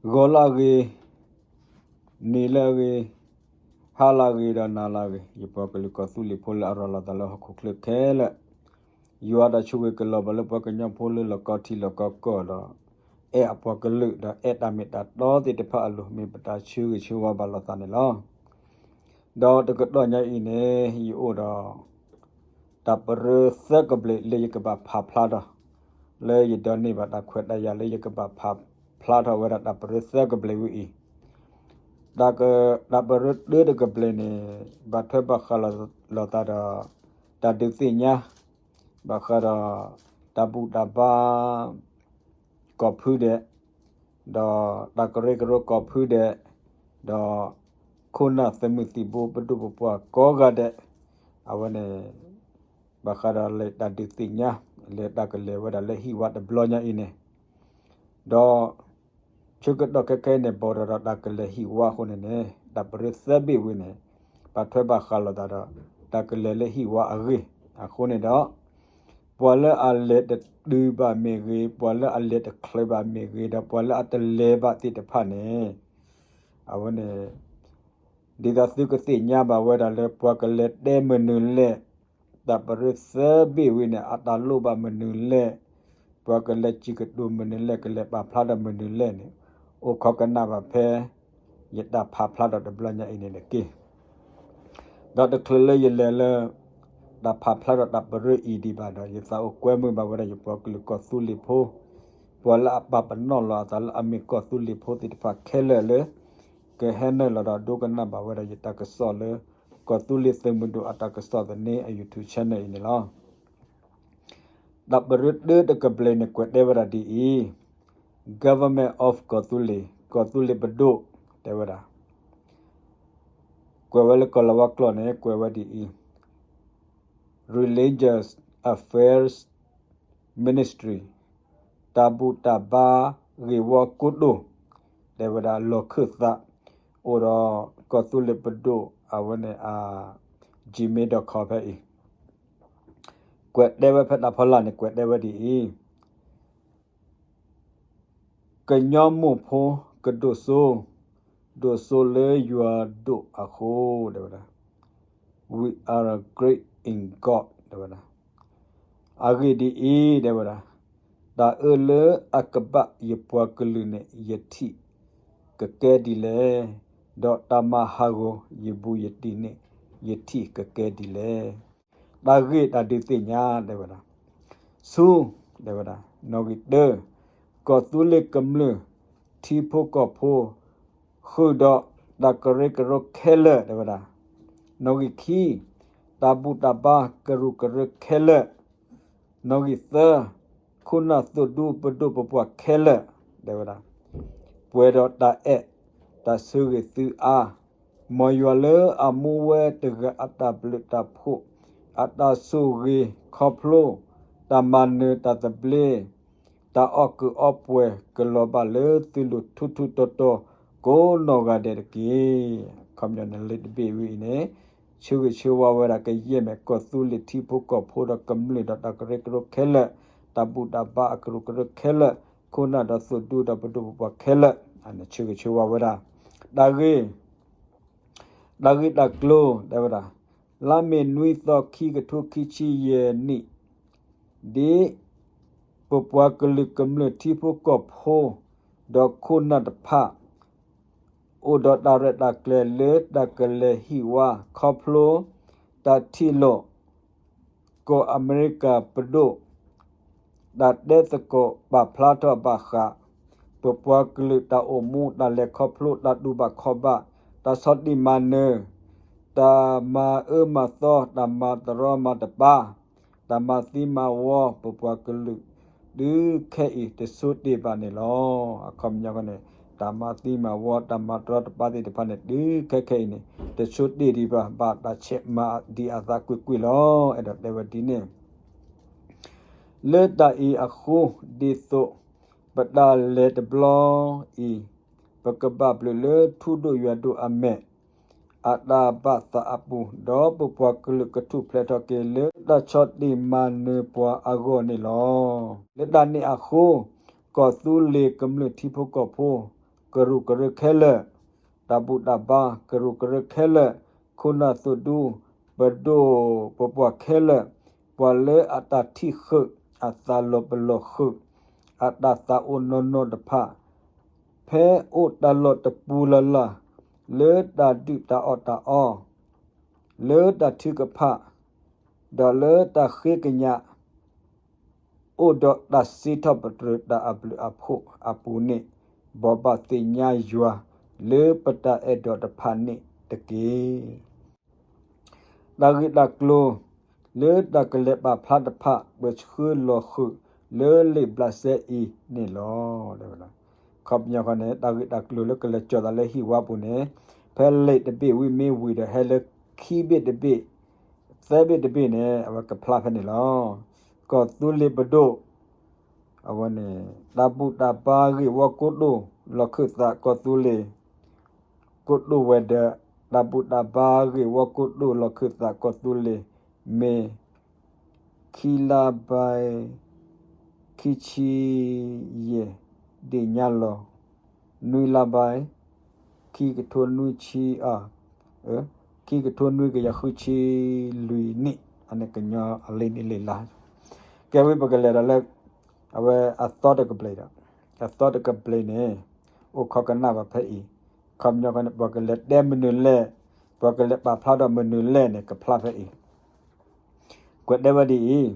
ဂီၤလၢအဂ့ၤ, နံၤလၢအဂ့ၤ, ဟါလၢအဂ့ၤဒီးနၤလၢအဂ့ၤ, ယပှၤကလုာ်ကီၢ်သူလ့ၤဖိလၢအရၤလီၤသးလၢဟီၣ်ခိၣ်ချၢခဲလၢာ်, ယွၤတၢ်ဆိၣ်ဂ့ၤကလီၤဘၣ်လၢပှၤကညီဖိလၢလီၢ်ကီထံလီၢ်ကီကီၢ်ဒီး အဲၣ်အပှၤကလုာ်ဒီးအဲၣ်တၢ်မ့ၢ်တၢ်တီသ့ၣ်တဖၣ်အလိၤ မ့ၢ်ပတၢ်ဆၢဂ့ၤဆၢဝါဘၣ်လိာ်သးန့ၣ်လီၤ. ဒီးတကတီၢ်ညါအံၤန့ၣ် ယအိၣ်ဒီး တၢ်ပရၢသၢကဘျံးလၢယကဘၣ်ဖးဖျါထီၣ်, လၢယဒိးန့ၢ်ဘၣ်တၢ်ခွဲးတၢ်ယာ်လၢယကဘၣ်ဖးဖျါထီၣ်ဝဲဒၣ်တၢ်ပရၢသၢကဘျံးဝဲအံၤ, တၢ်ပရၢတၢတကဘျံးန့ၣ် ဘၣ်ထွဲဘၣ်ဃးလိာ်သးဒီး တၢ်ဒုးသ့ၣ်ညါ ဘၣ်ဃးဒီး တၢ်ဘူၣ်တၢ်ဘါ ကီၢ်ဖုဒဲး, ဒီးတၢ်ကရၢကရိကီၢ်ဖုဒဲး, ဒီး ခိၣ်နၢ်သုးမုၢ်သံၣ်ဘိပဒိၣ်ပပှၢ်ကိးဂၤဒဲး, အဝဲန့ၣ် ဘၣ်ဃးဒီးလၢတၢ်ဒုးသ့ၣ်ညါ လၢတၢ်ကလဲၤဝဲဒၣ်လၢဟံၣ်ဝါတဘျီညါအံၤန့ၣ်, ဒီး ဆၢကတီၢ်ခဲခဲအံၤန့ၣ် ဘီၣ်ဒီးတၢ်ကလဲၤဟံၣ်ဝါအဃိန့ၣ်န့ၣ် တၢ်ပရၢသၢဘ့ၣ်ဝဲန့ၣ် ဘၣ်ထွဲဘၣ်ဃးလိာ်သးဒီး တၢ်ကလဲၤလၢဟံၣ်ဝါအဂ့ၢ်အဃိန့ၣ်ဒီး ပှၤလၢအလဲၤတတုၤဘၣ်မ့ၢ်ဂ့ၤ, ပှၤလၢအလဲၤတချုးဘၣ်မ့ၢ်ဂ့ၤ, ဒီးပှၤလၢအတလဲၤဘၣ်သ့ၣ်တဖၣ်န့ၣ် အဝဲန့ၣ် ဒ်သိးသုကသ့ၣ်ညါဘၣ်ဝဲဒၣ်လၢပှၤကလဲၤတဲမနုၤလဲၣ်, တၢ်ပရၢသၢဘ့ၣ်ဝဲန့ၣ် အတၢ်လိၣ်ဘၣ်မနုၤလဲၣ်, ပှၤကလဲၤစံၣ်ကတိၤမနုၤလဲၣ်, ကလဲၤပာ်ဖျါထီၣ်မနုၤလဲၣ်န့ၣ် အိၣ်ခိးကနၣ်ဘၣ်ဖဲ ယတၢ်ဖးဖျါထီၣ်တဘျီညါအံၤန့ၣ်တက့ၢ်. ဒီးတချုးလၢယလဲၤလၢ တၢ်ဖးဖျါထီၣ်တၢ်ပရၢအံၤဒံးဘၣ်ဒီး ယသးအိၣ်ကွဲမုာ်ဘၣ်ဝဲဒၣ်ယပှၤကလုာ်ကီၢ်သူလ့ၤဖိ, ပှၤလၢအပာ်ပနီၣ်လီၤအသးလၢအမ့ၢ်ကီၢ်သူလ့ၤဖိသ့ၣ်တဖၣ်ခဲလၢာ်လၢ ကဟဲနုာ်လီၤဒီးဒိကနၣ်ဘၣ်ဝဲဒၣ်ယတၢ်ကစီၣ်လၢ ကီၢ်သူလ့ၤသုးမုၢ်ဒိၣ်အတၢ်ကစီၣ်သန့အ YouTube channel အံၤန့ၣ်လီၤ. တၢ်ပရၢတၢတကဘျံးန့ၣ် ကွဲးတဲဝဲဒၣ်ဒ်အံၤ, Government of ကီၢ်သူလ့ၤ, ကီၢ်သူလ့ၤပဒိၣ် တဲဝဲဒၣ်, ကွဲးဝဲလၢကီၢ်လၤဝါကျိာ်န့ၣ် ကွဲးဝဲဒ်အံၤ, Religious Affairs Ministry တၢ်ဘူၣ်တၢ်ဘါဂ့ၢ်ဝီကိတိာ် တဲဝဲဒၣ်လီၢ်ခၢၣ်သး အိၣ်ဒီးကီၢ်သူလ့ၤပဒိၣ်အဝဲန့ၣ်အ Gmail dot com ဖဲအံၤ, ကွဲးတဲဝဲဖဲတၢ်ဖီလာ်န့ၣ် ကွဲးတဲဝဲဒ်အံၤ, ကညီမိၢ်ဖိကဒိၣ်စိ, ဒိၣ်စိလၢယွၤဒိၣ်အဃိ တဲဝဲဒၣ်, We are great in God တဲဝဲဒၣ်, အဂ့ၢ်ဒ်အံၤ တဲဝဲဒၣ်, တၢ်အၢလၢအကဘၣ်ယပှၤကလုာ်န့ၣ် ယထံၣ်ကကဲဒ်လဲၣ်, ဒီးတၢ်မၤဟးဂီၤယဘူးယတံၢ်န့ၣ် ယထံၣ်ကကဲဒ်လဲၣ်. တၢ်ဂ့ၢ်တၢ်ဒုးသ့ၣ်ညါ တဲဝဲဒၣ်, ဆူ တဲဝဲဒၣ်, နီၣ်ဂံၢ်တၢ, ကီၢ်သူလ့ၤကမျၢၢ်ထံဖိကီၢ်ဖိ ဃုာ်ဒီးတၢ်ကရၢကရိခဲလၢာ် တဲဝဲဒၣ်, နီၣ်ဂံၢ်ခံ, တၢ်ဘူၣ်တၢ်ဘါကရူၢ်ကရၢခဲလၢာ်, နီၣ်ဂံၢ်သၢ, ခိၣ်နၢ်သုးဒူပဒိၣ်ပပှၢ်ခဲလၢာ် တဲဝဲဒၣ်, ပှဲၤဒီးတၢ်အဲၣ်တၢ်ဆၢဂ့ၤသုအါ, မ်ယွၤလၢအမူဝဲတဂၤအတၢ်ဘျုးတၢ်ဖှိၣ် အတၢ်ဆိၣ်ဂ့ၤခီဖျိ တၢ်မၤနၢၤတၢ်သဘျ့ တၢ်အီၣ်ကုၢ်အီပှဲၤကလီၤဘၣ်လၢသုလိၤထူထူတီတီကိးနီၢ်ဂၤဒဲးတက့ၢ်. အခီပညီန့ၣ်လၢတဘ့ၣ်ဝဲအံၤန့ၣ် ဆၢဂ့ၤဆၢဝါဝဲဒၣ်ကယဲၢ်မ့ၢ်ကီၢ်သူလ့ၤထံဖိကီၢ်ဖိဒီးကမျၢၢ်ဒီးတၢ်ကရၢကရိခဲလၢာ်, တၢ်ဘူၣ်တၢ်ဘါအကရူၢ်ကရၢခဲလၢာ်, ခိၣ်နၢ်ဒီးသုးဒူဒီးပဒိၣ်ပပှၢ်ခဲလၢာ်, အန့ၣ်ဆၢဂ့ၤဆၢဝါဝဲဒၣ်. တၢ်ဂ့ၢ် တၢ်ဂ့ၢ်တၢ်ကျိၤ တဲဝဲဒၣ်, လါမ့ၤနွံသီခံကထိခံဆံယဲၢ်နံၣ် ဒ် ပပှၤကလုာ်ကမျၢၢ်ထံဖိကီၢ်ဖိ ဒီးခိၣ်နၢ်တဖၣ် အိၣ်ဒီးတၢ်ရဲၣ်တၢ်ကျဲၤလၢတၢ်ကလဲၤဟံၣ်ဝါခီဖျိ တၢ်ထံၣ်လိာ် ကီၢ်အမဲရကၤပဒိၣ် တၢ်တဲသကိးပာ်ဖျါထီၣ်ဘၣ်ဃး ပပှၤကလုာ်တၢ်အိၣ်မူတၢ်လဲၤခီဖျိ တၢ်တူၢ်ဘၣ်ခီၣ်ဘၣ် တၢ်ဆီၣ်တံၢ်မၤနၢၤ တၢ်မၤအၢမၤသီ တၢ်မၤတရီမၤတပါ တၢ်မၤသံမၤဝီ ပပှၤကလုာ် တုၤခဲအံၤတဆိတ့ၢ်ဘၣ်န့ၣ်လီၤ. အခီပညီန့ၣ် တၢ်မၤသံမၤဝီ တၢ်မၤတရီတပါသ့ၣ်တဖၣ်န့ၣ် တုၤခဲခဲအံၤန့ၣ် တဆိတ့ၢ်ဒံးဘၣ် ဘၣ်တၢ်ဆဲးမၤဒံးအသးကွ့ၢ်ကွ့ၢ်လီၤ. အဲၣ်ဒိးတဲဝဲဒ်န့ၣ် လၢတၢ်အံၤအဃိ ဒ်သိးပတၢ်လဲၤတဘျီအံၤ ပကဘၣ်ဘျုးလၢထူဒိၣ်ယွၤဒိၣ်အမဲာ် အတၢ်ဘၣ်သးအပူၤ ဒီးပပှၤကလုာ်ကထူၣ်ဖျဲးထီၣ်က့ၤလၢတၢ်ဆီၣ်တံၢ်မၤနၢၤပှၤအဂီၢ်န့ၣ်လီၤ. လၢတၢ်န့ၣ်အဃိ ကီၢ်သူလ့ၤကမျၢၢ်ထံဖိကီၢ်ဖိ ကရူၢ်ကရၢခဲလၢာ်, တၢ်ဘူၣ်တၢ်ဘါကရူၢ်ကရၢခဲလၢာ်, ခိၣ်နၢ်သိၣ်ဒူ ပဒိၣ်ပပှၢ်ခဲလၢာ်, ပှၤလၢအတၢ်ထံၣ်ဃုာ် အသးလီၤပလီၢ်ဃုာ် အတၢ်သးအိၣ်နီၢ်နီၢ်တဖၣ် ဖဲအိၣ်တၢ်လီၢ်တပူၤလၢ်လၢ် လၢတၢ်ဒုၣ်တၢ်အီၣ်တၢ်အီ, လၢတၢ်ထုကဖၣ်, ဒီးလၢတၢ်ဃ့ကညး အိၣ်ဒီးတၢ်စံးထီၣ်ပတြၢၤတၢ်အဘျုးအဖှိၣ်အပူၤန့ၣ် ဘိးဘၣ်သ့ၣ်ညါယွၤ လၢပတၢ်အဲၣ်ဒိးတဖၣ်န့ၣ်တက့ၢ်. တၢ်ဂ့ၢ်တၢ်ကျိၤ လၢတၢ်ကလဲၤပာ်ဖျါတဖၣ် ပဆှၢလီၤဃုာ်လၢလံာ်ဘျးစဲအံၤန့ၣ်လီၤ. ခီပညီန့ၣ် တၢ်ဂ့ၢ်တၢ်ကျိၤလၢကလဲၤကၠီၤသးလၢဟံၣ်ဝါပူၤန့ၣ် ဖဲလံာ်တဘ့ၣ်ဝံၤမ့ၢ်ဝံၤဒီး ဟဲလၢခံဘ့ၣ်တဘ့ၣ် သၢဘ့ၣ်တဘ့ၣ်န့ၣ် အဝဲကဖျါဖဲန့ၣ်လီၤ. ကီၢ်သူလ့ၤပဒိၣ် အဝဲန့ၣ် တၢ်ဘူၣ်တၢ်ဘါဂ့ၢ်ဝီကိတိာ် လီၢ်ခၢၣ်သးကီၢ်သူလ့ၤ ကိတိာ်ဝဲၤဒၢး တၢ်ဘူၣ်တၢ်ဘါဂ့ၢ်ဝီကိတိာ် လီၢ်ခၢၣ်သးကီၢ်သူလ့ၤ မ့ၢ် ခံလါဘၣ် ခံဆံယဲၢ် ဒ့ၣ်ညါလီၤ နွံလါဘၣ် ခံကထိနွံဆံ ခံကထိနွံကယၤဃုဆံလွံၢ်နံၣ် အန့ၣ်ကညီအလံာ်နံၣ်လံာ်လါ ကဲဝံၤပကလဲၤဒီးလၢ အဝဲအသီတကဘျံးဒီး အသီတကဘျံးန့ၣ် အိၣ်ခိးကနၣ်ဘၣ်ဖဲအံၤ ခီပညီန့ၣ် ပှၤကလဲၤတဲမနုၤလဲၣ် ပှၤကလဲၤပာ်ဖျါဒီးမနုၤလဲၣ်န့ၣ် ကဖျါဖဲအံၤ ကွဲးတဲဝဲဒ်အံၤ,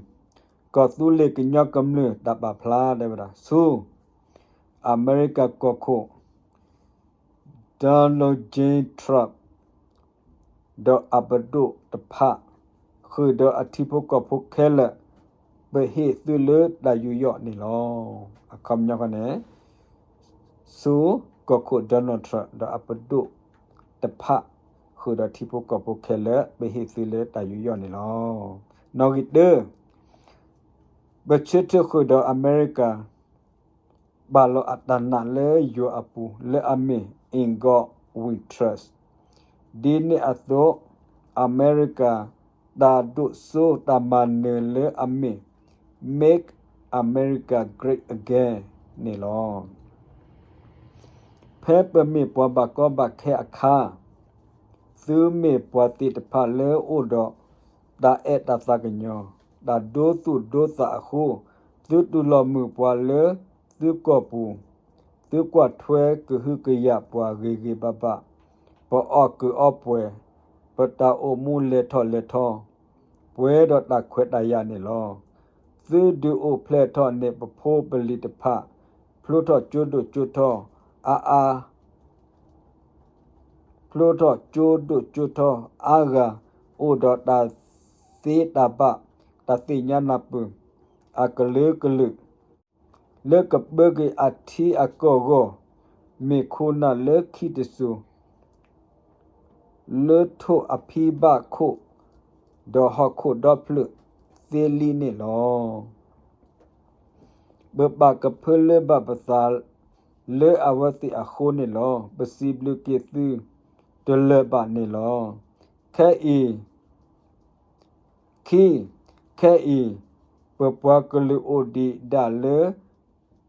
ကီၢ်သူလ့ၤကညီကမျၢၢ်တၢ်ပာ်ဖျါတဲဝဲဒၣ် ဆူ အမဲရကၤကီၢ်ခိၣ် Donald J Trump ဒီးအပဒိၣ်တဖၣ် ဃုာ်ဒီးအထံဖိကီၢ်ဖိခဲလၢာ် ပဟ့ၣ်သုလၢတၢ်ယူးယီၣ်န့ၣ်လီၤ. အခီပညီန့ၣ် ဆူကီၢ်ခိၣ် Donald Trump ဒီးအပဒိၣ်တဖၣ် ဃုာ်ဒီးထံဖိကီၢ်ဖိခဲလၢာ် ပဟ့ၣ်သုလၢတၢ်ယူးယီၣ်န့ၣ်လီၤ. နီၣ်ဂံၢ်တၢ, ပဆၢထၢၣ်ဃုာ်ဒီးအမဲရကၤ ပာ်လီၤအတၢ်နာ်လၢယွၤအပူၤ လၢအမ့ၢ် In God We Trust ဒ်န့ၣ်အသိး အမဲရကၤ တၢ်ဒိၣ်စိတၢ်မၤနၢၤလၢအမ့ၢ် Make America Great Again န့ၣ်လီၤ. ဖဲပမ့ၢ်ပှၤဘၣ်ကီဘၣ်ခဲအခါ, သုမ့ၢ်ပှၤသ့ၣ်တဖၣ်လၢအိၣ်ဒီးတၢ်အဲၣ်တၢ်သးကညီၤ, တၢ်ဒိသူၣ်ဒိသးအဃိ, သုတူၢ်လိာ်မုာ်ပှၤလၢသုကီၢ်ပူၤ, သုကွၢ်ထွဲကဟုကယာ်ပှၤဂ့ၤဂ့ၤဘၣ်ဘၣ်, ပအီၣ်ကုးအီပှဲၤ, ပတၢ်အိၣ်မူလဲၤထီၣ်လဲၤထီ, ပှဲၤဒီးတၢ်ခွဲးတၢ်ယာ်န့ၣ်လီၤ. သုဒုးအိၣ်ဖျဲၣ်ထီၣ်န့ၢ်ပဖိပလံၤတဖၣ်, ဖျိထီၣ်ကၠိဒိၣ်ကၠိထီ အါအါ ဖျိထီၣ်ကၠိဒိၣ်ကၠိထီအါဂၤ, အိၣ်ဒီးတၢ်သ့တၢ်ဘၣ်, တၢ်သ့ၣ်ညါနၢ်ပၢၢ်, အကလုာ်ကလုာ်, လၢကပၢက့ၤအထံအကီၢ်အဂီၢ်, မ့ၢ်ခိၣ်နၢ်လၢခံတစိၤ, လၢထိၣ်အဖံဘၣ်ခိၣ်, ဒီးဟီၣ်ခိၣ်ဒီဖျၢၣ်သ့လံန့ၣ်လီၤ. ပဘၣ်ကဖၢလၢဘၣ်ပသးလၢအဝဲသ့ၣ်အဃိန့ၣ်လီၤ. ပစံးဘျုးက့ၤသုတလၢာ်ဘၣ်န့ၣ်လီၤ. ခဲအံၤ, ခံ, ခဲအံၤ, ပပှၤကလုာ်အိၣ်ဒံးဒၣ်လၢ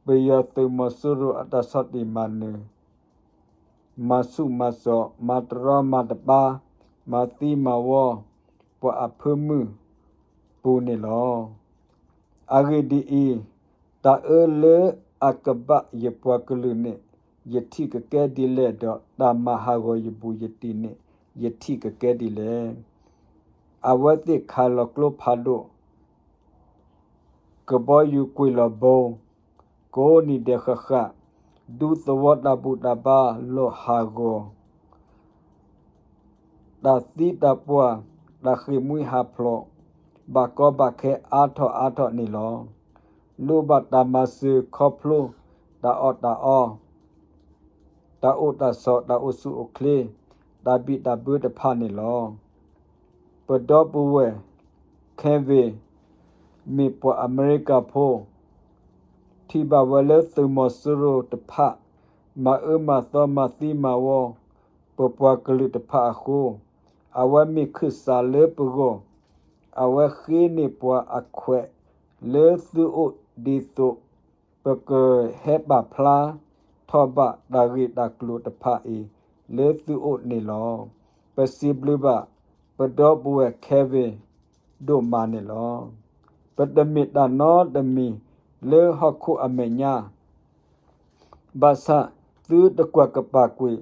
ပယီၤသုးမီၤစိရိၤအတၢ်ဆီၣ်တံၢ်မၤနၢၤ မၤဆူၣ်မၤစိး, မၤတရီမၤတပါ, မၤသံမၤဝီ, ပှၤအဖၢမုၢ်ပူၤန့ၣ်လီၤ. အဂ့ၢ်ဒ်အံၤ, တၢ်အၢလၢအကဘၣ်ယပှၤကလုာ်န့ၣ်, ယထံၣ်ကကဲဒ်လဲၣ်, ဒီးတၢ်မၤဟးဂီၤယဘူးယတံၢ်န့ၣ်, ယထံၣ်ကကဲဒ်လဲၣ်. အဝဲသ့ၣ်ခးလီၤကျိဖးဒိၣ် ကဘီယူၤကွံာ်လီၤဘိ, ကိးနံၤဒဲးဃၣ်ဃၣ်, ဒူသဝီတၢ်ဘူၣ်တၢ်ဘါလီၤဟးဂီၤ, တၢ်သံတၢ်ပှၢ်, တၢ်ဃ့ၢ်မှံဟးဖျိး, ဘၣ်ကီဘၣ်ခဲအါထီၣ်အါထီၣ်န့ၣ်လီၤ. လိၣ်ဘၣ်တၢ်မၤစၢၤခီဖျိတၢ်အီၣ်တၢ်အီ, တၢ်အိၣ်တၢ်ဆိး, တၢ်အိၣ်ဆူၣ်အိၣ်ချ့, တၢ်ဘံၣ်တၢ်ဘၢတဖၣ်န့ၣ်လီၤ. ပဒီပုၢ်ဝဲၢ် Kevin မ့ၢ်ပှၤအမဲရကၤဖိ, ထံၣ်ဘၣ်ဝဲလၢသုးမီၤစိရိၤတဖၣ် မၤအၢမၤသီမၤသံမၤဝီ ပပှၤကလုာ်တဖၣ်အဃိ, အဝဲမ့ၢ်ခၢၣ်စးလၢပဂီၢ်, အဝဲဃ့န့ၢ်ပှၤအခွဲးလၢသုအိၣ်ဒ်သိး ပကဟဲပာ်ဖျါ ပကထံၣ်ထီၣ်ဘၣ်တၢ်ဂ့ၢ်တၢ်ကျိၤတဖၣ်အံၤလၢသုအိၣ်န့ၣ်လီၤ. ပစံးဘျုးဘၣ်ပဒီပုၢ်ဝဲၢ် Kevin ဒိၣ်မးန့ၣ်လီၤ. ပတမ့ၢ်တၢ်နီတမံၤလၢဟီၣ်ခိၣ်အမဲာ်ညါ ဘၣ်ဆၣ်သုတကွၢ်ကပာ်ကွံာ်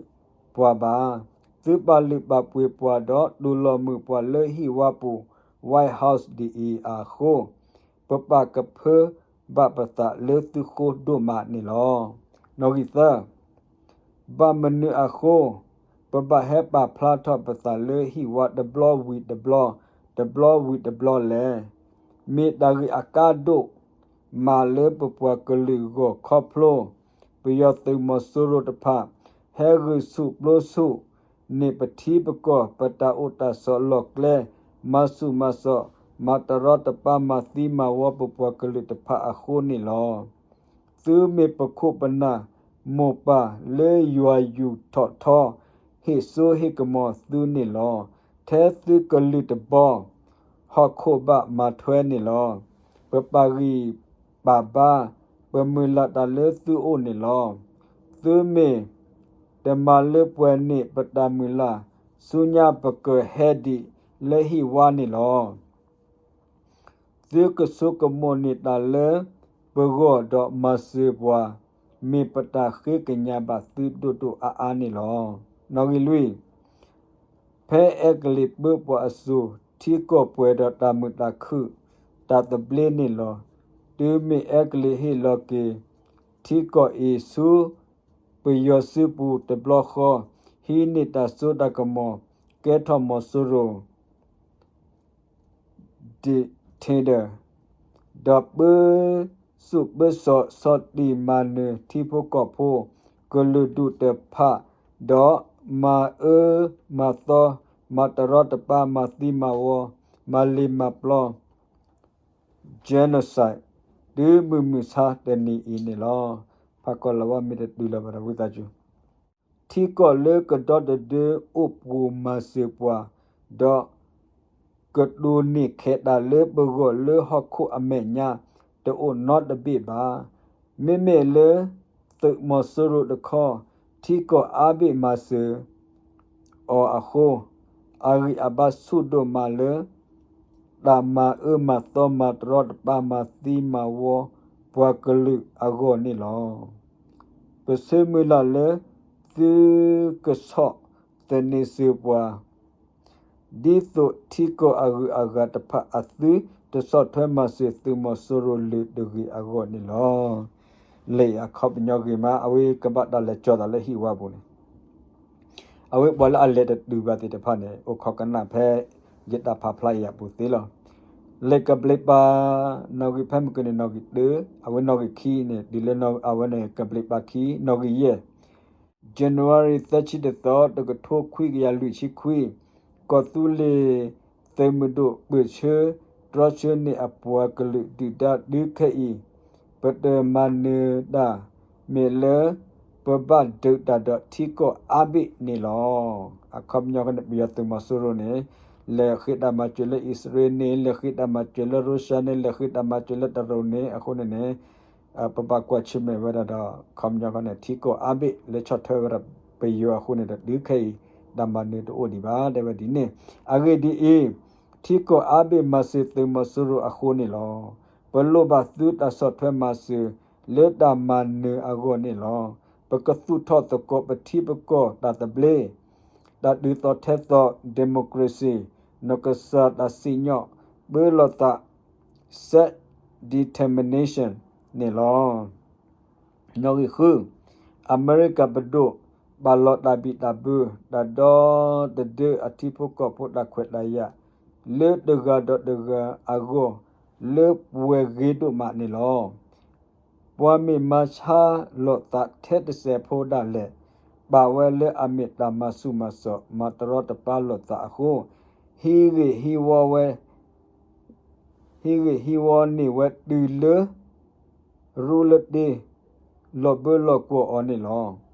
ပှၤဘၣ်. သုပာ်လုၢ်ပာ်ပှ့ၤပှၤဒီးတူၢ်လိာ်မုာ်ပှၤလၢဟံၣ်ဝါပူၤ White House ဒ်အံၤအဃိ, ပပာ်ကဖၢဘၣ်ပသးလၢသုဃိဒိၣ်မးန့ၣ်လီၤ. နီၣ်ဂံၢ်သၢ ဘၣ်မနုၤအဃိ ပဘၣ်ဟဲပာ်ဖျါထီၣ်ပသးလၢဟံၣ်ဝါတဘျီဝံၤတဘျီ, တဘျီဝံၤတဘျီလဲၣ်. မ့ၢ်တၢ်ဂ့ၢ်အကါဒိၣ်မးလၢပပှၤကလုာ်ဂီၢ်ခီဖျိ ပယီၤသုးမီၤစိရိၤတဖၣ် ဟဲဂုာ်ဆူၣ်ပျိဆူၣ်န့ၢ်ပထံပကီၢ် ပတၢ်အိၣ်တၢ်ဆိးလီၢ်ကျဲ မၤဆူၣ်မၤစိး မၤတရီတပါ မၤသံမၤဝီပပှၤကလုာ်တဖၣ်အဃိန့ၣ်လီၤ. သုမ့ၢ်ပခိၣ်ပနၢ်မိၢ်ပၢ်လၢယွၤယူာ်ထီၣ်ထီ ဟ့ၣ်စိဟ့ၣ်ကမီၤသုန့ၣ်လီၤ. ထဲသုကလုၢ်တဘီ ဟီၣ်ခိၣ်ဘၣ်မၤထွဲန့ၣ်လီၤ. ပပာ်ဂံၢ်ပာ်ဘါ ပမုၢ်လၢ်တၢ်လၢသုအိၣ်န့ၣ်လီၤ. သုမ့ၢ်တမၤလၢပှဲၤန့ၢ်ပတၢ်မုၢ်လၢ် ဆူညါပကဟဲဒံးလၢဟံၣ်ဝါန့ၣ်လီၤ. သုကဆိကမိၣ်န့ၢ်တၢ်လၢပဂီၢ်ဒီးမၤစၢၤပှၤ မ့ၢ်ပတၢ်ဃ့ကညးဘၣ်သုဒိၣ်ဒိၣ်အါအါန့ၣ်လီၤ. နီၣ်ဂံၢ်လွံၢ် ဖဲအဲကလံးပၢပှၤအစိၤ ထံကီၢ်ပှဲၤဒီးတၢ်မုာ်တၢ်ခုၣ် တၢ်သဘျ့န့ၣ်လီၤ. တုၤမ့ၢ်အဲကလံးဟ့ၣ်လီၤက့ၤ ထံကီၢ်အံၤဆူပယီၤစုပူၤတဘျီဃီ ဟံးန့ၢ်တၢ်စိတၢ်ကမီၤ ကဲထီၣ်မီၤစိရိၤ dictator ဒီးပၢဆူၣ်ပၢစိး ဆီၣ်တံၢ်မၤနၢၤထံဖိကီၢ်ဖိ ကလုာ်ဒူၣ်တဖၣ် ဒီးမၤအၢမၤသီ မၤတရီတပါ မၤသံမၤဝီ မၤလ့ၤမၤပျီ genocide တုၤမုၢ်မုၢ်ဆါတနံၤအံၤန့ၣ်လီၤ. ဖးကီၢ်လၤဝါမ့ၢ်တတုၤလၢၤဘၣ်ဒီးဝံသးစူၤ ထံကီၢ်လၢကဒီတဒၢအိၣ်ပှိၤမၤစၢၤပှၤ, ဒီးကတိၤန့ၢ်ခဲးတၢ်လၢပဂီၢ်လၢဟီၣ်ခိၣ်အမဲာ်ညါ တအိၣ်နီတဘ့ၣ်ဘၣ်. မ့မ့ၢ်လၢသုးမီၤစိရိၤတခီ ထံကီၢ်အါဘ့ၣ်မၤစၢၤအီၤအဃိ, အဂံၢ်အဘါဆူၣ်ဒိၣ်မးလၢ တၢ်မၤအၢမၤသီ မၤတရီတပါ မၤသံမၤဝီ ပှၤကလုာ်အဂီၢ်န့ၣ်လီၤ. ပဆၢမုၢ်လၢ်လၢ သုကဆီၣ်သနံးစၢၤပှၤ ဒ်သိးထံကီၢ်အဂုၤအဂၤတဖၣ်အသုတဆီၣ်ထွဲမၤစၢၤသုးမီၤစိရိၤလၢၤတဂ့ၤအဂီၢ်န့ၣ်လီၤ. လံာ်အခီပညီဂ့ၤမး အဝဲကဘၣ်တၢ်လဲၤကၠီၤသးလၢဟံၣ်ဝါပူၤန့ၣ် အဝဲပှၤလၢအလဲၤတတုၤဘၣ်သ့ၣ်တဖၣ်န့ၣ် အိၣ်ခိးကနၣ်ဖဲယတၢ်ဖးဖျါအံၤအပူၤသ့လီၤ. လံာ်ကဘျံးပၤ နီၣ်ဂံၢ်ဖဲမုၢ်ကန့ၣ် နီၣ်ဂံၢ်တၢ, အဝဲနီၣ်ဂံၢ်ခံန့ၣ် တုၤလၢအဝဲန့ၣ်ကဘျံးပၤခံ နီၣ်ဂံၢ်ယဲၢ် January သၢဆံတသီ တကထိခွံကယၤလွံၢ်ဆံခွံ, ကီၢ်သူလ့ၤသုးမုၢ်ဒိၣ်ပၢၢ်ဆၢ တြီဆၢန့ၢ်အပှၤကလုာ်ဒုၣ်ဒါတုၤခဲအံၤ ပတမၤနၢၤတၢ် မ့ၢ်လၢ ပဘၣ်ဒုးတၢ်ဒီးထံကီၢ်အါဘ့ၣ်န့ၣ်လီၤ. အခီပညီန့ၣ် ပယီၤသုးမီၤစိရိၤန့ၣ် လဲၤဃ့တၢ်မၤစၢၤလၢအံၣ်စရ့လးန့ၣ် လဲၤဃ့တၢ်မၤစၢၤလၢရၢၡါန့ၣ် လဲၤဃ့တၢ်မၤစၢၤလၢတရူးန့ၣ် အဃိန့ၣ်န့ၣ် ပဘၣ်ကွၢ်ဆၢၣ်မဲာ်ဝဲဒၣ်ဒီး အခီပညီန့ၣ် ထံကီၢ်အါဘ့ၣ်လၢဆီၣ်ထွဲဝဲဒၣ်ပယီၤအဃိန့ၣ်ဒီး တုၤခဲအံၤ တၢ်မၤနၢၤတအိၣ်ဒံးဘၣ် တဲဝဲဒ်န့ၣ်. အဂ့ၢ်ဒ်အံၤ, ထံကီၢ်အါဘ့ၣ်မၤစၢၤသုးမီၤစိရိၤအဃိန့ၣ်လီၤ. ပလိၣ်ဘၣ်သုတၢ်ဆီၣ်ထွဲမၤစၢၤလၢတၢ်မၤနၢၤအဂီၢ်န့ၣ်လီၤ. ပကသူၣ်ထီၣ်သကိးပထံပကီၢ်တၢ်သဘျ့, တၢ်ဒုးသီၣ်ထဲသိး democracy, နီၢ်ကစၢ်တၢ်စံၣ်ညီၣ်ပၢလီၤသး self determination န့ၣ်လီၤ. နီၣ်ဂံၢ်ဃု, အမဲရကၤပဒိၣ် ပာ်လီၤတၢ်ဘံၣ်တၢ်ဘၢ တၢ်ဒီတဒၢအထံဖိကီၢ်ဖိတၢ်ခွဲးတၢ်ယာ် လၢတဂၤဒီးတဂၤအဂီၢ် လၢပှဲၤဂ့ၤဒိၣ်မးန့ၣ်လီၤ. ပှၤမ့ၢ်မၤဆါလိာ်သးထဲတစဲးဖိဒၣ်လဲာ် ပာ်ဝဲလၢအမ့ၢ်တၢ်မၤဆူၣ်မၤစိး မၤတရီတပါလိာ်သးအဃိ, ဟံးဂ့ၢ်ဟံးဝီဝဲ ဟံးဂ့ၢ်ဟံးဝီန့ၢ်ဝဲတုၤလၢ ရူလၢတ့ လီၤဘၢလီၤကွီၢ်အီၤန့ၣ်လီၤ.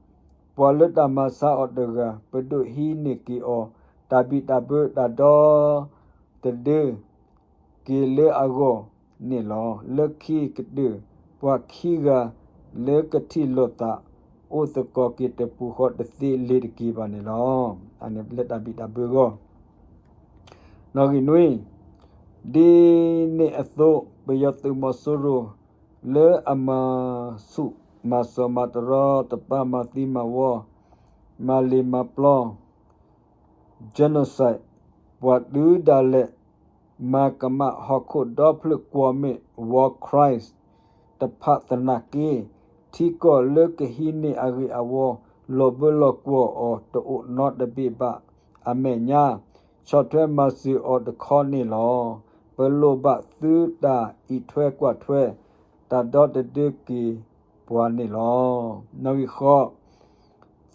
ပှၤလၢတၢ်မၤဆါအီၤတဂၤ ပဒိးဟံးန့ၢ်က့ၤအီၤ တၢ်ဘံၣ်တၢ်ဘၢတၢ်ဒီတဒၢ က့ၤလၢအဂီၢ်န့ၣ်လီၤ. လၢခံကတၢၢ် ပှၤခံဂၤလၢကထံၣ်လိာ်သး အိၣ်သကိးက့ၤတပူၤဃီတသ့လ့ၤတက့ၤဘၣ်န့ၣ်လီၤ. အန့ၣ်လၢတၢ်ဘံၣ်တၢ်ဘၢအဂီၢ် နီၣ်ဂံၢ်နွံ, ဒ်န့ၣ်အသိး ပယီၤသုးမီၤစိရိၤ လၢအမၤဆူၣ်မၤစိးမၤတရီတပါ မၤသံမၤဝီ မၤလ့ၤမၤပျီ genocide ပှၤတုၤဒၣ်လဲာ် မၤကမၣ်ဟီၣ်ခိၣ်ဒီဖျၢၣ်ကွီၢ်မ့ၢ် war crimes တဖၣ်သနာ်က့ ထံကီၢ်လၢကဟံးန့ၢ်အဂ့ၢ်အဝီ လီၤဘၢလီၤကွီၢ်အီၤတအိၣ်နီတဘ့ၣ်ဘၣ်အမဲာ်ညါ ဆီၣ်ထွဲမၤစၢၤအီၤတခီန့ၣ်လီၤ. ပလိၣ်ဘၣ်သုတၢ်အံးထွဲကွၢ်ထွဲ တၢ်ဒီတဒၢက့ၤပှၤန့ၣ်လီၤ. နီၣ်ဂံၢ်ဃိး,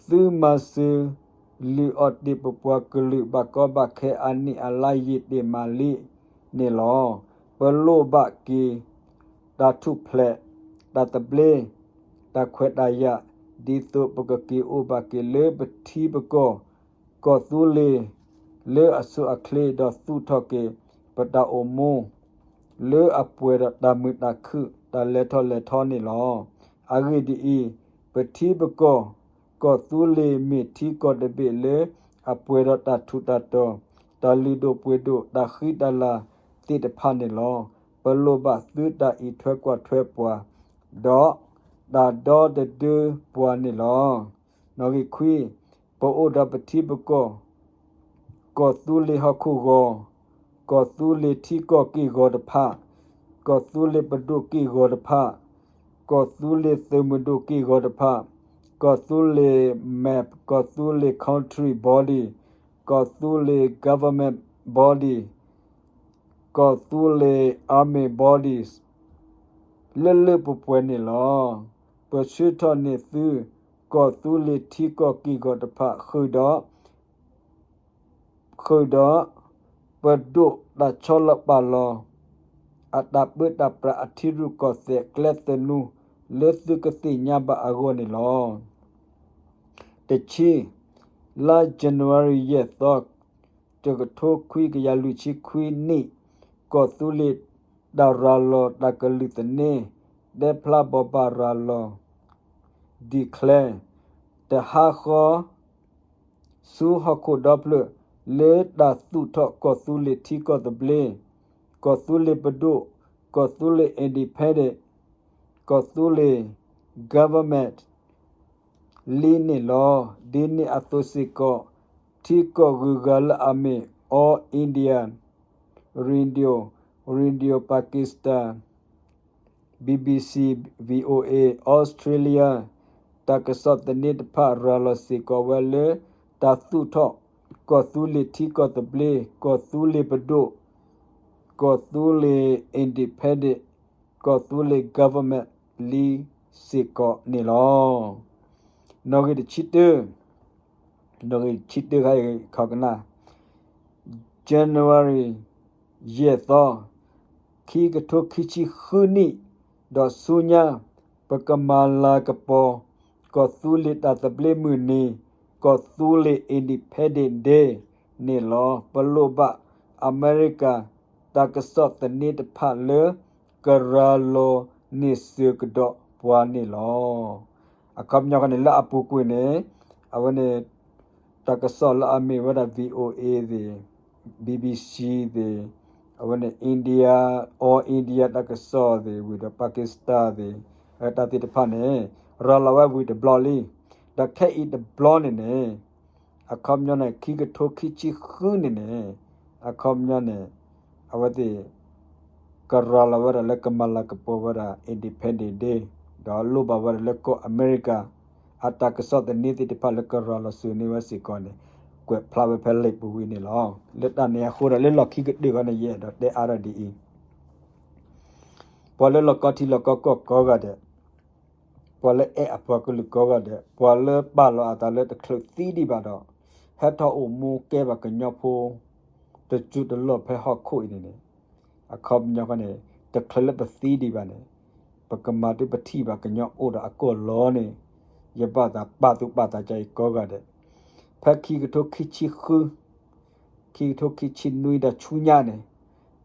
သုမၤစၢၤလုၢ်အီၤတ့ၢ်ပပှၤကလုာ်ဘၣ်ကီဘၣ်ခဲအနံၣ်အလါယံာ်တ့ၢ်မးလံန့ၣ်လီၤ. ပလိၣ်ဘၣ်က့ၤ တၢ်ထူၣ်ဖျဲး, တၢ်သဘျ့, တၢ်ခွဲးတၢ်ယာ် ဒ်သိးပကက့ၤအိၣ်ဘၣ်က့ၤလၢပထံပကီၢ် ကီၢ်သူလ့ၤ လၢအဆိအချ့ဒီးသူၣ်ထီၣ်က့ၤပတၢ်အိၣ်မူ လၢအပှဲၤဒီးတၢ်မုာ်တၢ်ခုၣ် တၢ်လဲၤထီၣ်လဲၤထီန့ၣ်လီၤ. အဂ့ၢ်ဒ်အံၤ, ပထံပကီၢ် ကီၢ်သူလ့ၤမ့ၢ်ထံကီၢ်တဘ့ၣ်လၢ အပှဲၤဒီးတၢ်ထူးတၢ်တီၤ, တၢ်လုၢ်ဒိၣ်ပှ့ၤဒိၣ် တၢ်ဃံတၢ်လၤသ့ၣ်တဖၣ်န့ၣ်လီၤ. ပလိၣ်ဘၣ်သုတၢ်အံးထွဲကွၢ်ထွဲပှၤ ဒီးတၢ်ဒီတဒၢပှၤန့ၣ်လီၤ. နီၣ်ဂံၢ်ခွံ, ပအိၣ်ဒီးပထံပကီၢ် ကီၢ်သူလ့ၤဟီၣ်ခိၣ်ဂီၤ, ကီၢ်သူလ့ၤထံကီၢ်က့ၢ်ဂီၤတဖၣ်, ကီၢ်သူလ့ၤပဒိၣ်က့ၢ်ဂီၤတဖၣ်, ကီၢ်သူလ့ၤသုးမုၢ်ဒိၣ်က့ၢ်ဂီၤတဖၣ်, ကီၢ်သူလ့ၤ map, ကီၢ်သူလ့ၤ country body, ကီၢ်သူလ့ၤ government body, ကီၢ်သူလ့ၤ army bodies လၢလၢပှဲၤပှဲၤန့ၣ်လီၤ. ပဆှၢထီၣ်န့ၢ်သု ကီၢ်သူလ့ၤထံကီၢ်က့ၢ်ဂီၤတဖၣ် ဃုာ်ဒီး ဃုာ်ဒီး ပဒိၣ်တၢ်ဆီလီၤပာ်လီၤ အတၢ်ပၢတၢ်ပြးအထံရူၢ်ကီၢ်သဲးကျဲသနူ လၢသုကသ့ၣ်ညါဘၣ်အဂီၢ်န့ၣ်လီၤ. တဆံ, လါ January ယဲၢ်သီ တကထိခွံကယၤလွံၢ်ဆံခွံနံၣ်, ကီၢ်သူလ့ၤတၢ်ရၤလီၤတၢ်ကလုၢ်သန့, တဲဖျါဘိးဘၣ်ရၤလီၤ declare တဟါဃီ ဆူဟီၣ်ခိၣ်ဒီဖျၢၣ် လၢတၢ်သူၣ်ထီၣ်ကီၢ်သူလ့ၤထံကီၢ်သဘျ့, ကီၢ်သူလ့ၤပဒိၣ်, ကီၢ်သူလ့ၤ independent, ကီၢ်သူလ့ၤ government လံန့ၣ်လီၤ. ဒ်န့ၣ်အသိးစ့ၢ်ကီး ထံကီၢ်ဂုၤဂၤလၢအမ့ၢ် All India Radio, Radio Pakistan, BBC, VOA Australia တၢ်ကစီၣ်သန့တဖၣ်ရၤလီၤစ့ၢ်ကီးဝဲလၢ တၢ်သူၣ်ထီၣ်ကီၢ်သူလ့ၤထံကီၢ်သဘျ့, ကီၢ်သူလ့ၤပဒိၣ်, ကီၢ်သူလ့ၤ independent, ကီၢ်သူလ့ၤ government လံစ့ၢ်ကီးန့ၣ်လီၤ. နီၣ်ဂံၢ်တဆံတၢ, နီၣ်ဂံၢ်တဆံတၢခါအံၤခီကနၣ် January ယဲၢ်သီ, ခံကထိခံဆံဃုနံၣ်, ဒီးဆူညါ ပကမၤလၤကပီၤ ကီၢ်သူလ့ၤတၢ်သဘျ့မုၢ်နံၤ, ကီၢ်သူလ့ၤ Independence Day န့ၣ်လီၤ. ပလိၣ်ဘၣ်အမဲရကၤ တၢ်ကစီၣ်သန့တဖၣ်လၢ ကရၤလီၤန့ၢ်စၢၤကဒီးပှၤန့ၣ်လီၤ. အခီပညီခီန့ၣ် လၢအပူၤကွံာ်န့ၣ် အဝဲန့ၣ် တၢ်ကစီၣ်လၢအမ့ၢ်ဝဲဒၣ် VOA သ့ၣ်, BBC သ့ၣ်, အဝဲန့ၣ် India, All India တၢ်ကစီၣ်သ့ၣ် ဝံၤဒီး Pakistan သ့ၣ်, တၢ်သ့ၣ်တဖၣ်န့ၣ် ရၤလီၤဝဲဝံၤတဘျီလံ. ဒီးခဲအံၤတဘျီန့ၣ်န့ၣ် အခီပညီန့ၣ် ခံကထိခံဆံဃုန့ၣ်န့ၣ် အခီပညီန့ၣ် အဝဲသ့ၣ် ကရၤလီၤဝဲဒၣ်လၢကမၤလၤကပီၤဝဲဒၣ် Independence Day ဒီးလိၣ်ဘၣ်ဝဲဒၣ်လၢကီၢ်အမဲရကၤ အတၢ်ကစီၣ်သန့သ့ၣ်တဖၣ်လၢကရၤလီၤစၢၤန့ၢ်ဝဲစ့ၢ်ကီးန့ၣ် ကွဲးဖျါဝဲဖဲလံာ်ပူၤဝံၤန့ၣ်လီၤ. လၢတၢ်န့ၣ်အဃိဒီး လၢလီၢ်ခံကတၢၢ်ခီန့ၣ် ယအဲၣ်ဒိးတဲအါထီၣ်ဒ်အံၤ, ပှၤလၢလီၢ်ကီထံလီၢ်ကီကီၢ်ကိးဂၤဒဲး, ပှၤလၢအဲၣ်အပှၤကလုာ်ကိးဂၤဒဲး, ပှၤလၢပာ်လီၤအသးလၢတချုးသံဒံးဘၣ်ဒီး ဟဲထီၣ်အိၣ်မူကဲဘၣ်ကညီဖိ တစိၢ်တလီၢ်ဖဲဟီၣ်ခိၣ်အံၤန့ၣ်န့ၣ် အခီပညီခီန့ၣ် တချုးလၢပသံဒံးဘၣ်န့ၣ် ပကမၤဒုးပထံၣ်ဘၣ်ကညီအိၣ်ဒီးအကီၢ်လီၤန့ၣ် ယဘၣ်သးပာ်သူၣ်ပာ်သးကါအံၤကိးဂၤဒဲး, ဖဲခံကထိခံဆံဃု ခံကထိခံဆံနွံဒီးဆူညါန့ၣ်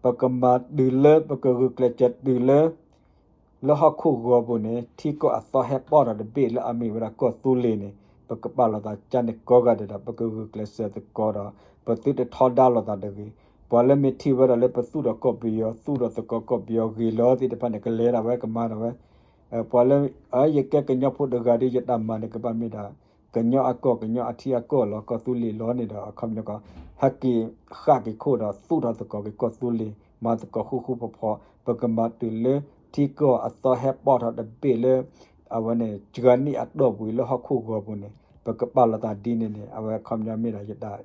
ပကမၤတုၤလၢ ပကဂုာ်ကျဲးစၢးတုၤလၢ လၢဟီၣ်ခိၣ်ဂီၤပူၤန့ၣ် ထံကီၢ်အသီဟဲပီၢ်ထီၣ်တဘ့ၣ်လၢအမ့ၢ်ဝဲဒၣ်ကီၢ်သူလ့ၤန့ၣ် ပကပာ်လီၤသးကန့ၣ်ကိးဂၤဒဲးဒီး ပကဂုာ်ကျဲးစၢးသကိးဒီး ပသုတထီဒါလိာ်သးတဂ့ၤ. ပှၤလၢမ့ၢ်ထံၣ်ဝဲဒၣ်လၢပသူၣ်ထီၣ်ကီၢ်ပယီၤ သူၣ်ထီၣ်သကိးကီၢ်ပယီၤဂ့ၤလီၤသ့ၣ်တဖၣ်န့ၣ် ကလဲၤဒၣ်ဝဲကမၤဒၣ်ဝဲ ပှၤလၢ ယကဲကညီဖိတဂၤဒီး ယတၢ်မၤန့ၣ်ကဘၣ်မ့ၢ်ဒၣ် ကညီအကီၢ် ကညီအထံအကီၢ်လီၤ ကီၢ်သူလ့ၤလီၤန့ၣ်ဒီး အခီပညီကီး ဟဲက့ၤဃၣ်က့ၤခိၣ်ဒီး သူၣ်ထီၣ်သကိးက့ၤကီၢ်သူလ့ၤ မၤသကိးဃူဃူဖိးဖိး ပကမၤတုၤလၢထံကီၢ်အသီဟဲပီၢ်ထီၣ်တဘ့ၣ်လၢ အဝဲန့ၣ် ကၢနံၣ်အတီၢ်ပူၤလၢဟီၣ်ခိၣ်ဂီၤပူၤန့ၣ် ပကပာ်လီၤသးဒ်န့ၣ်န့ၣ် အဝဲအခီပညီမ့ၢ်ဒၣ်ယတၢ်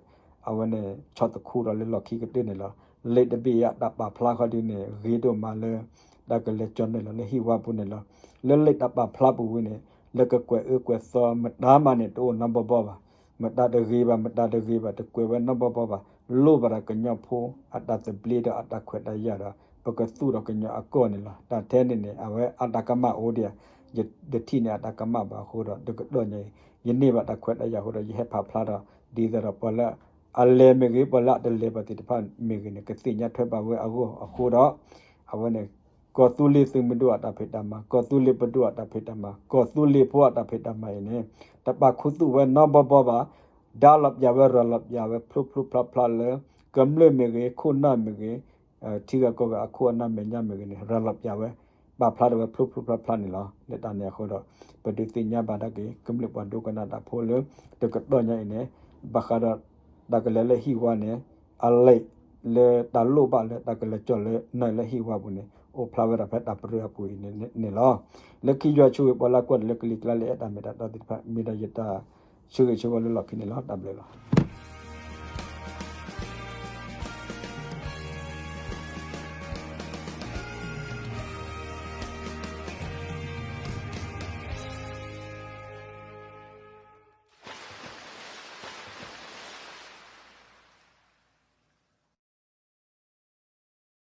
အဝဲန့ၣ် ဆီၣ်သခူဒီးလၢလီၢ်ခံကတၢၢ်န့ၣ်လီၤ. လံာ်တဘ့ၣ်အံၤအတၢ်ပာ်ဖျါဃီဒ်န့ၣ် ဂ့ၤဒိၣ်မးလၢ တၢ်ကလဲၤကၠီၣ်နဲၣ်လီၤလၢဟံၣ်ဝါပူၤန့ၣ်လီၤ. လၢလံာ်တၢ်ပာ်ဖျါပူၤဝံၤန့ၣ် လၢကကွဲးအၢကွဲးသီ မတၤမးန့ၣ် တအိၣ်နီဘီဘီဘၣ်. မတၤတဂ့ၤဘၣ် မတၤတဂ့ၤဘၣ် တကွဲးဝဲနီဘီဘီဘၣ်. လိၣ်ဘၣ်ဒီးကညီဖိအတၢ်သဘျ့ဒီးအတၢ်ခွဲးတၢ်ယာ်ဒီး ပကသူၣ်ထီၣ်ကညီအကီၢ်န့ၣ်လီၤ. တၢ်ထဲန့ၣ်န့ၣ် အဝဲအတၢ်ကမၣ်အိၣ်ဒံးဧါ, ယတထံၣ်န့ၢ်အတၢ်ကမၣ်ဘၣ်အဃိဒီး တကတီၢ်ညါအံၤ ယန့ၢ်ဘၣ်တၢ်ခွဲးတၢ်ယာ်အဃိဒီး ယဟဲဖးဖျါဒီး ဒ်သိးဒီးပှၤလၢ အလဲၤမ့ၢ်ဂ့ၤ ပှၤလၢအတလဲၤဘၣ်သ့ၣ်တဖၣ်မ့ၢ်ဂ့ၤန့ၣ် ကသ့ၣ်ညါထွဲဘၣ်ဝဲအဂီၢ်အဃိဒီး အဝဲန့ၣ် ကီၢ်သူလ့ၤသုးမုၢ်ဒိၣ်အတၢ်ဖံးတၢ်မၤ ကီၢ်သူလ့ၤပဒိၣ်အတၢ်ဖံးတၢ်မၤ ကီၢ်သူလ့ၤဖိအတၢ်ဖံးတၢ်မၤအံၤန့ၣ် တပာ်ခူသူၣ်ဝဲနီဘီဘီဘၣ်. ဒါလီၤပျၢၤဝဲ ရၤလီၤပျၢၤဝဲ ဖျိဖျိဖျါဖျါလၢ ကမျၢၢ်မ့ၢ်ဂ့ၤ ခိၣ်နၢ်မ့ၢ်ဂ့ၤ ထံဂၤကီၢ်ဂၤအခိၣ်အနၢ်မဲာ်ညါမ့ၢ်ဂ့ၤန့ၣ် ရၤလီၤပျၢၤဝဲ ပာ်ဖျါထီၣ်ဝဲဖျိဖျိဖျါဖျါန့ၣ်လီၤ. လၢတၢ်န့ၣ်အဃိဒီး ပဒုးသ့ၣ်ညါဘၣ်ဒၣ်က့ၤ ကမျၢၢ်ပှၤဒိကနၣ်တၢ်ဖိလၢ တကတီၢ်ညါအံၤန့ၣ် ဘၣ်ဃးဒီး တၢ်ကလဲၤလၢဟံၣ်ဝါန့ၣ် အလံာ်လၢတၢ်လိၣ်ဘၣ်လၢတၢ်ကလဲၤကၠီၣ်လၢနၢၣ်လၢဟံၣ်ဝါပူၤန့ၣ် အိၣ်ဖျါဝဲဒၣ်ဖဲတၢ်ပရၢအပူၤအံၤန့ၣ်လီၤ. လၢခံယွၤဆိၣ်ဂ့ၤပှၤလၢကွၢ်တၢ်လၢကလံၤကျါလၢအဲၣ်တၢ်မ့ၢ်တၢ်တီသ့ၣ်တဖၣ် မ့ၢ်ဒီးယတၢ်ဆိၣ်ဂ့ၤဆိၣ်ဝါလၢလီၢ်ခံန့ၣ်လီၤ. တၢ်ဘျုးလီၤ.